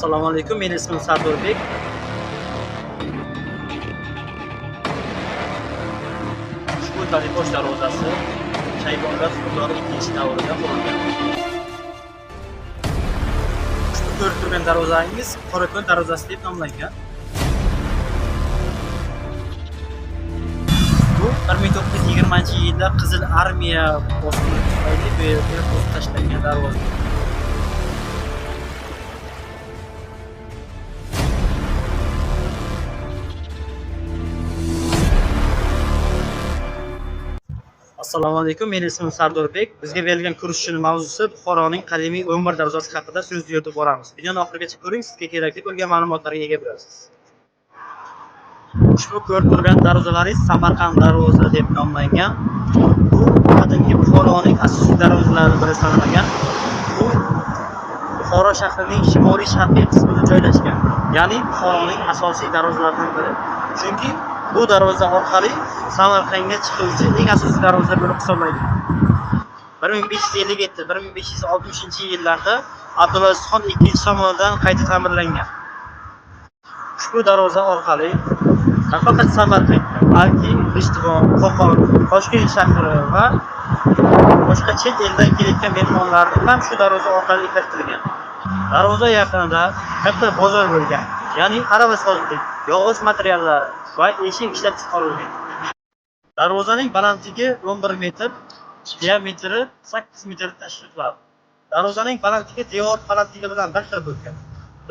Assalomu alaykum, meni ismim Sardorbek. Ushbu Talibosh darvozasi Shayboniylar hukmdori 2-davrida qurilgan. Ushbu ko'rib turgan darvozangiz Qorako'l darvozasi deb nomlangan. Bu 1920-yilda Qizil Armiya bosqini tufayli bu yerga buzib tashlangan darvoza. Assalomu alaykum, meni ismim Sardorbek. Bizga berilgan ko'rishishning mavzusi Buxoroning qadimiy 11 darvozasi haqida so'z yuritib boramiz. Videoni oxirigacha ko'ring, sizga kerakli bo'lgan ma'lumotlarga ega bo'lasiz. Ushbu ko'rib turgan darvozalaringiz Samarqand darvoza deb nomlangan. Bu qadimgi Buxoroning asosiy darvozalaridan biri sanalgan. Bu Buxoro shahrining shimoliy sharqiy qismida joylashgan. Ya'ni Buxoroning asosiy darvozalaridan biri. Chunki bu darvoza orqali Samarqandga chiquvchi eng asosiy darvoza bo'lib hisoblanadi. 1557-1560 yillarda Abdulazizxon II tomonidan qayta ta'mirlangan. Ushbu darvoza orqali nafaqat Samarqandga, balki G'ishtg'on, Qo'qon, Toshkent shahri va boshqa chet eldan kelayotgan mehmonlarni ham shu darvoza orqali kiritilgan. Darvoza yaqinida katta bozor bo'lgan, ya'ni aravasozlik, yog'och materiallari va eshik ishlab chiqarilgan. Darvozaning balandligi 11 metr, diametri 8 metr tashkil qiladi. Darvozaning balandligi devor balandligi bilan bir xil bo'lgan.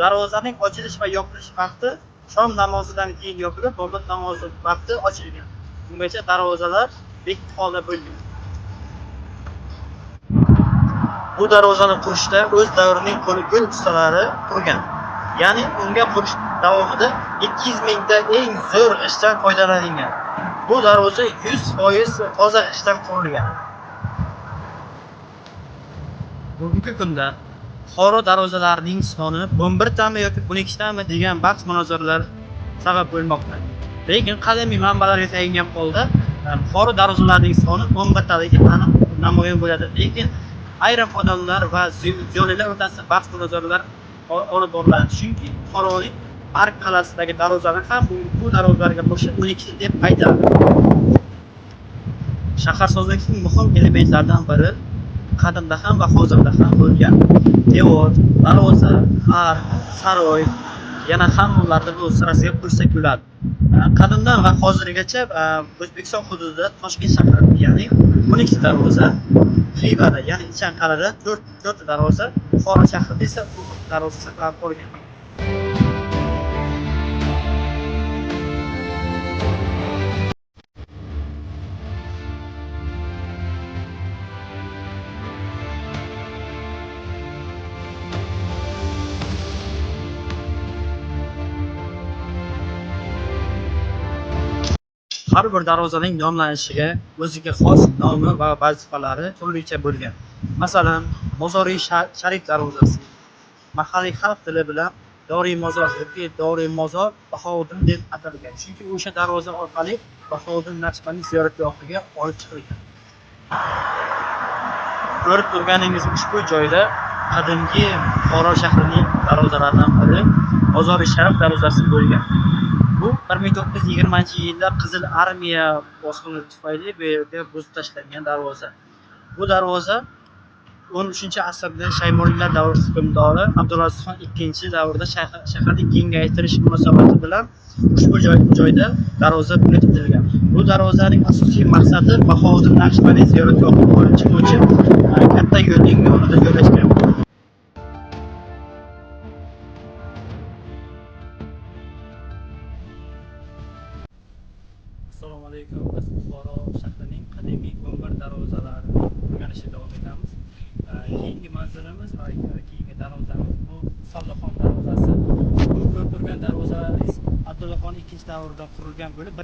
Darvozaning ochilish va yopilish vaqti shom namozidan keyin yopilib, bomdod namozi vaqti ochilgan. Bungacha darvozalar bekik holda bo'lgan. Bu darvozani qurishda o'z davrining qo'li gul ustalari qurgan. Ya'ni unga qurish davomida 200 mingta eng zo'r g'ishtdan foydalanilgan. Bu darvoza 100% toza g'ishtdan qurilgan. Bugungi kunda Buxoro darvozalarining soni 11 tami yoki 12 tami degan bahs munozaralar sabab bo'lmoqda. Lekin qadimiy manbalarga tayangan holda Buxoro darvozalarining soni 11 taligi aniq namoyon bo'ladi. Lekin ayrim odamlar va ziyolilar o'rtasida bahs munozaralar olib boriladi. Chunki Buxoroning Ark qal'asidagi darvozani ham bu darvozalarga qo'shib 12 deb aytadi. Shaharsozlikning muhim elementlaridan biri qadimda ham va hozirda ham bo'lgan devor, darvoza, ark, saroy, yana hammalarini o'z sirasiga qo'shsak bo'ladi. Qadimdan va hozirgacha O'zbekiston hududida Toshkent shahrida, ya'ni 12 darvoza, Xivada, ya'ni Ichan qal'ada 4 darvoza, Buxoro shahrida esa 10 darvoza saqlanib qolgan. Har bir darvozaning nomlanishiga o'ziga xos nomi va vazifalari turlicha bo'lgan. Masalan, Mozoriy Sharif darvozasi mahalliy xalq tili bilan Doriy Mozor yoki Doriy Mozor Bahovuddin deb atalgan. Chunki o'sha darvoza orqali Bahovuddin Naqshbandiy ziyoratgohiga olib chiqilgan. Ko'rib turganingiz ushbu joyda qadimgi Buxoro shahrining darvozalaridan biri Mozori Sharif darvozasi bo'lgan. Bu 1920-yilda Qizil Armiya bosqini tufayli bu yerga buzib tashlangan darvoza. Bu darvoza 13-asrda Shayboniylar davri hukmdori Abdulazizxon II davrida shaharni kengaytirish munosabati bilan ushbu joyda darvoza bunyod etilgan. Bu darvozaning asosiy maqsadi Bahovuddin Naqshbandiy ziyoratgohiga olib chiquvchi katta yo'lning yonida joylashgan. Assalomu alaykum. Biz Buxoro shahrining qadimiy 11 darvozalarini o'rganishda davom etamiz. Keyingi manzilimiz va keyingi darvozamiz bu Solixon darvozasi. Bu ko'rib turgan darvozalaringiz Abdullaxon II davrida qurilgan bo'lib,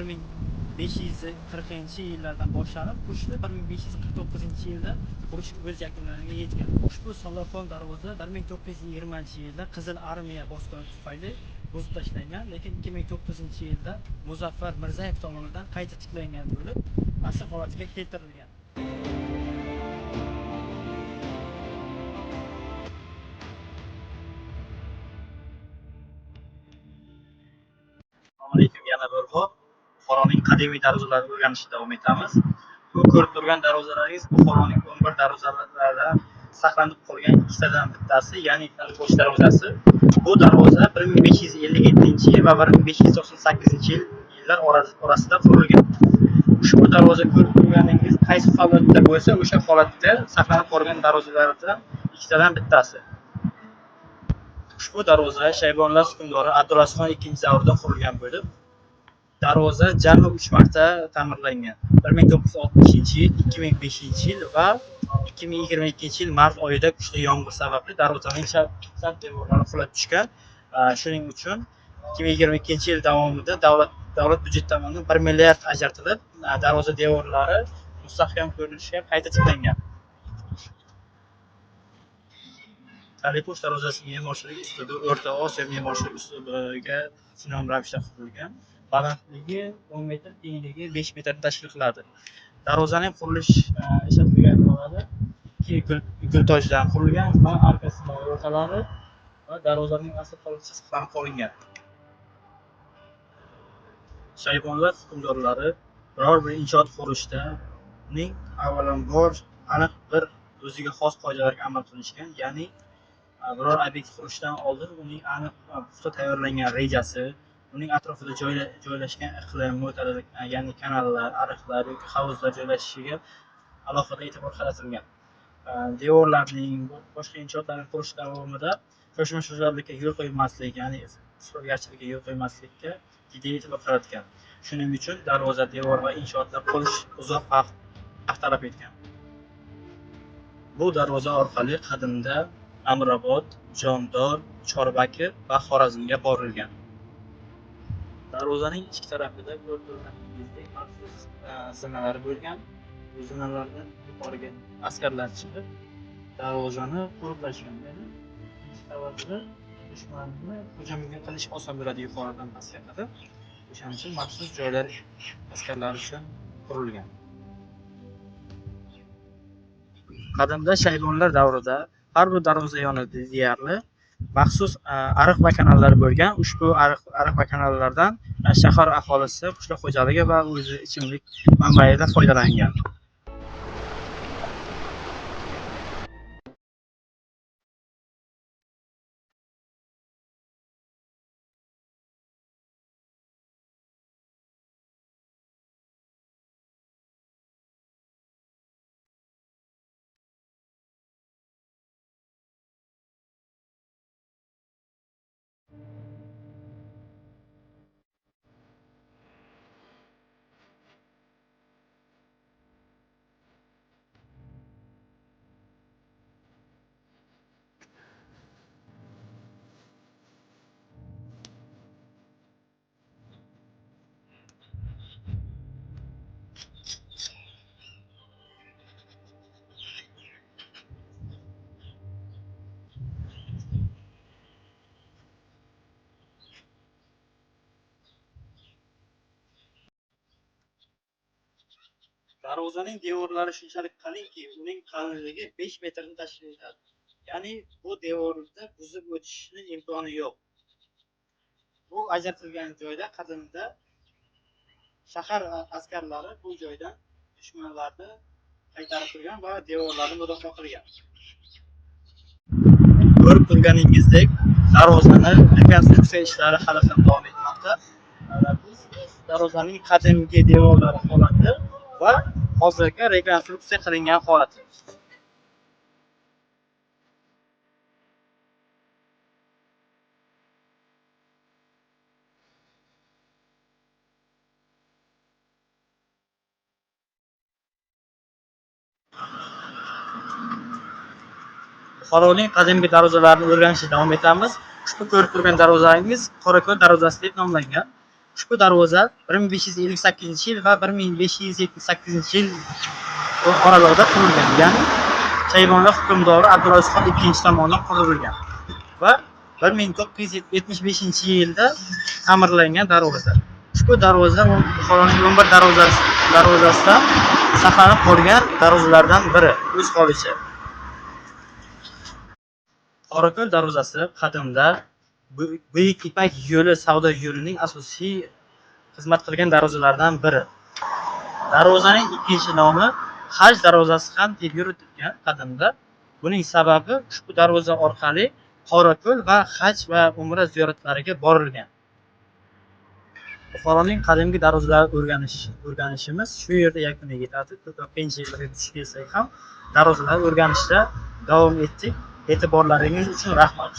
1540-yillardan boshlanib, qurishda 1549-yilda qurish o'z yakunlariga yetgan. Ushbu Solixon darvoza 1920-yilda Qizil Armiya bosqini tufayli buzib tashlangan, lekin 2009-yilda Muzaffar Mirzayev tomonidan qayta tiklangan bo'lib, asl holatiga keltirilgan. Yana bir bor Buxoroning qadimiy darvozalarini o'rganishda davom etamiz. Bu ko'rib turgan darvozalaringiz Buxoroning 11 darvozalaridan saqlanib qolgan ikkitadan bittasi, ya'ni Taliposh darvozasi. Bu darvoza 1557-yil va 1598-yillar orasida qurilgan. Ushbu darvoza ko'rib turganingiz qaysi holatda bo'lsa, o'sha holatda saqlanib qolgan darvozalardan ikkitadan bittasi. Ushbu darvoza Shaybonlar hukmdori Abdulazizxon II davrida qurilgan bo'lib, darvoza jami 3 marta ta'mirlangan. 1960-yil, 2005-yil va 2022-yil mart oyida kuchli yomg'ir sababli darvozaning chap devorlari qulab tushgan. Shuning uchun 2022-yil davomida davlat byudjeti tomonidan 1 milliard ajratilib, darvoza devorlari mustahkam ko'rinishga qayta tiklangan. Taliposh darvozasining me'morchilik uslubi O'rta Osiyo me'morchilik uslubiga sinom ravishda qurilgan. Balandligi 10 metr, kengligi 5 metrni tashkil qiladi. Darvozaning qurilish ishlatilgan holati ikki gultojdan qurilgan va arkasi o'rtalari va darvozaning asl holati saqlanib qolingan. Shaybonlar hukmdorlari biror bir inshoot qurishda uning avvalambor aniq bir o'ziga xos qoidalarga amal qilishgan, ya'ni biror obyekt qurishdan oldin uning aniq puxta tayyorlangan rejasi, uning atrofida joylashgan iqlim mo'tadil, ya'ni kanallar, ariqlar yoki hovuzlar joylashishiga alohida e'tibor qaratilgan. Devorlarning, boshqa inshootlarning qurish davomida shoshma-shosharlikka yo'l qo'ymaslik, ya'ni isrofgarchilikka yo'l qo'ymaslikka jiddiy e'tibor qaratgan. Shuning uchun darvoza, devor va inshootlar qurish uzoq vaqt talab etgan. Bu darvoza orqali qadimda Amrobod, Jondor, Chorbakir va Xorazmga borilgan. Darvozaning ichki tarafida ko'rib turganingizdek maxsus zinalar bo'lgan. Bu zinalardan yuqoriga askarlar chiqib, darvozani qo'riqlashgan. Ya'ni ikkinchi qavatida dushmanni hujumga qilish oson bo'ladi yuqoridan pastga qarab. O'shaning uchun maxsus joylar askarlar uchun qurilgan. Qadimda Shaybonlar davrida har bir darvoza yonida deyarli maxsus ariq va kanallar bo'lgan. Ushbu ariq va kanallardan shahar aholisi qishloq xo'jaligi va o'zi ichimlik manbaida foydalangan. Darvozaning devorlari shunchalik qalinki, uning qalinligi 5 metrni tashkil etadi. Ya'ni bu devorni buzib o'tishning imkoni yo'q. Bu ajratilgan joyda qadimda shahar askarlari bu joydan dushmanlarni qaytarib turgan va devorlarni mudofaa qilgan. Ko'rib turganingizdek, darvozani rekonstruksiya ishlari hali ham davom etmoqda. Bu darvozaning qadimgi devorlari holati va hozirgi rekonstruksiya qilingan holati. Buxoroning qadimgi darvozalarini o'rganishda davom etamiz. Ushbu ko'rib turgan darvozangiz Qorako'l darvozasi deb nomlangan. Ushbu darvoza 1558-yil va 1578-yil oralig'ida qurilgan. Ya'ni Shaybonlar hukmdori Abdulazizxon II tomonidan qurilgan va 1975-yilda ta'mirlangan darvoza. Ushbu darvoza Buxoroning 11 darvozasidan saqlanib qolgan darvozalardan biri o'z holicha. Qorako'l darvozasi qadimda Buyuk Ipak yo'li savdo yo'lining asosiy xizmat qilgan darvozalardan biri. Darvozaning ikkinchi nomi Haj darvozasi ham deb yuritilgan qadimda. Buning sababi ushbu darvoza orqali Qorako'l va haj va umra ziyoratlariga borilgan. Buxoroning qadimgi darvozalarini o'rganishimiz shu yerda yakuniga yetadi. Ko'plab qiyinchiliklarga duch kelsak ham darvozalarni o'rganishda davom etdik. E'tiborlaringiz uchun rahmat.